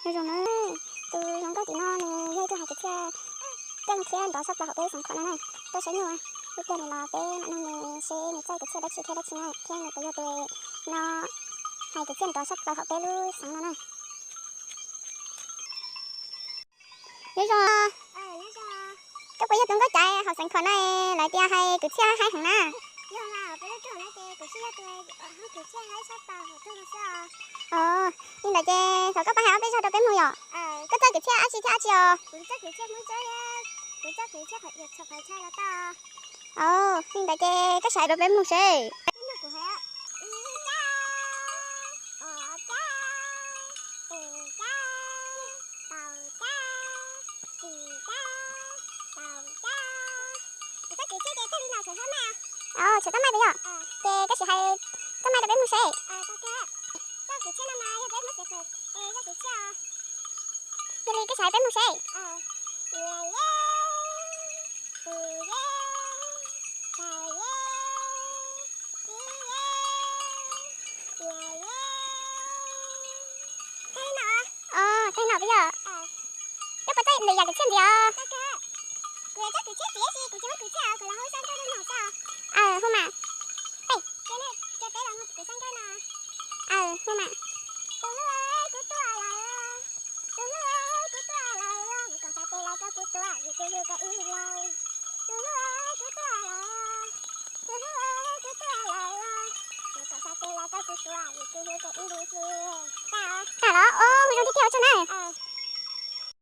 Zoo zoo na, tus hluas nkauj tim no nws yog ib tug hais kwv txhiaj ceeb thiab ntov tshaj plaws hauv peb Xeev Khuam no na. Tuaj saib nyuj, ib pliag nws los peb mam nug nws seb nws txawj kwv txhiaj dab tsi thiab dab tsi na, thiab nws puas yog tus no hais kwv txhiaj ntov tshaj plaws hauv peb lub xeev no na. Nyob zoo, koj puas yog tus nkauj caiv hauv Xeev Khuam no lawv tias hais kwv txhiaj haib heev na? Li ntawd ces thaum koj pab hais ob peb zaug rau peb mloog yom? Koj txawj kwv txhiaj dab tsi thiab dab tsi os? Li ntawd ces koj xav hais rau peb mloog seb. Tshuav txoj maij puas yog? Ces koj sim hais txoj maij rau peb mloog seb. Yog li koj sim hais peb mloog seb. Tag li no puas yog? Koj puas txawj lwm yam kwv txhiaj ntxiv os?